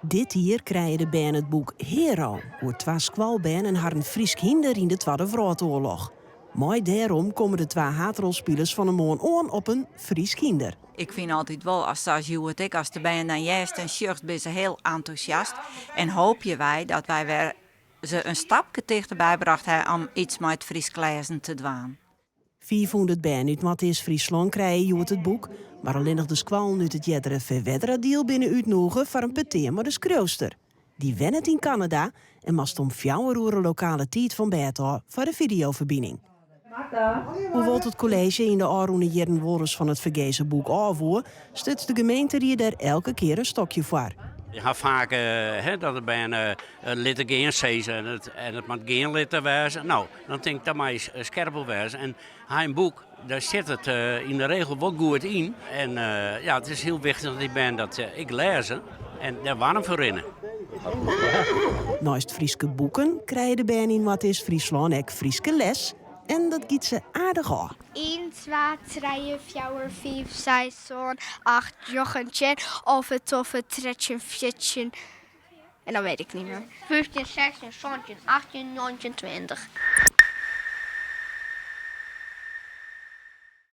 Dit jier krije de bern it boek Hero oer twa skoalbern en harren Frysk hynder yn de Twadde Wrâldoarloch. Mei dêrom komme de twa haadrolspilers fan 'e moarn oan op in Frysk hynder. Ik fyn altyd wol, as sa as hjoed ek, as de bern dan hearst en sjochst, binne se hiel entûsjast. En hoopje wy dat wy wer se in stapke tichterby brocht ha om iets mei it Frysk lêzen te dwaan. 500 bern út Noardeast-Fryslân krije hjoed it boek, mar allinnich de skoallen út it eardere Ferwerderadiel binne útnûge foar in petear mei de skriuwster. Dy wennet yn Kanada en moast om fjouwer oere lokale tiid fan bêd ôf foar de fideoferbining. Hoewol't it kolleezje yn de ôfrûne jierren wolris fan it fergeze boek ôf woe, stuts de gemeenteried der elke kear in stokje foar. Je ha faak dat de bern litte gean sizze en it moat gean litte wêze. No, dan tink ik dat mei skerpel wêze. En ha in boek, dêr sit it yn de regel wol goed yn. En ja, it is hiel wichtich dat dy bern dat ek lêze en dêr waarm foar rinne. Neist Fryske boeken krije de bern yn Noardeast-Fryslân ek Fryske les en dat giet se aardich ôf. Ien, twa, trije, fjouwer, fiif, seis, sân, acht, njoggen, tsien, 11, 12, 13, 14 en dan weet ik niet meer. 15, 16, 17, 18, 19, 20.